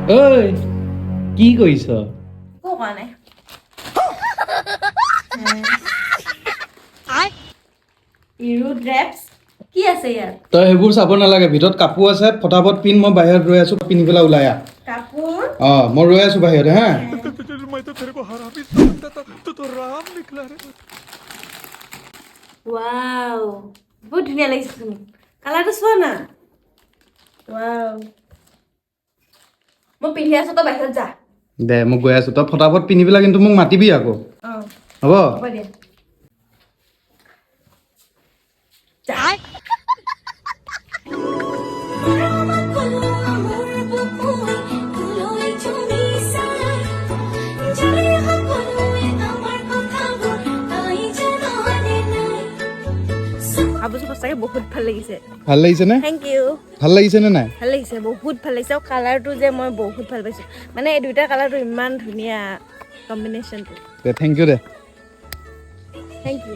ঐ, কি কৰিছ? একো কোৱা নাই। ইৰু ড্ৰেপছ কি আছে ইয়াত? তই সেইবোৰ চাব নালাগে, ভিতৰত কাপোৰ আছে, ফটাফট পিন্ধ। মই বাহিৰত ৰৈ আছো, পিন্ধি পেলাই ওলাই আহ। কাপোৰ? অঁ, মই ৰৈ আছো বাহিৰতে। হা। मैं तो तेरे को हरामी समझता था, तू तो राम निकला रे। ৱাও, বহুত ধুনীয়া লাগিছে চোন। কালাৰটো চোৱা না। ৱাও, মই পিন্ধি আছো, তই বাহিৰত যা। দে, মই গৈ আছো। তই ফটাফট পিন্ধি পেলাই কিন্তু মোক মাতিবি আকৌ। অঁ। হ'ব। হ'ব দিয়া, যা। কাপোৰযোৰ সঁচাকৈ বহুত ভাল লাগিছে। ভাল লাগিছেনে? Thank U. ভাল লাগিছেনে নাই? ভাল লাগিছে, বহুত ভাল লাগিছে। আৰু কালাৰটো যে মই বহুত ভাল পাইছোঁ, মানে এই দুইটা কালাৰটো ইমান ধুনীয়া কম্বিনেশ্যনটো। দে, thank U দে। Thank U.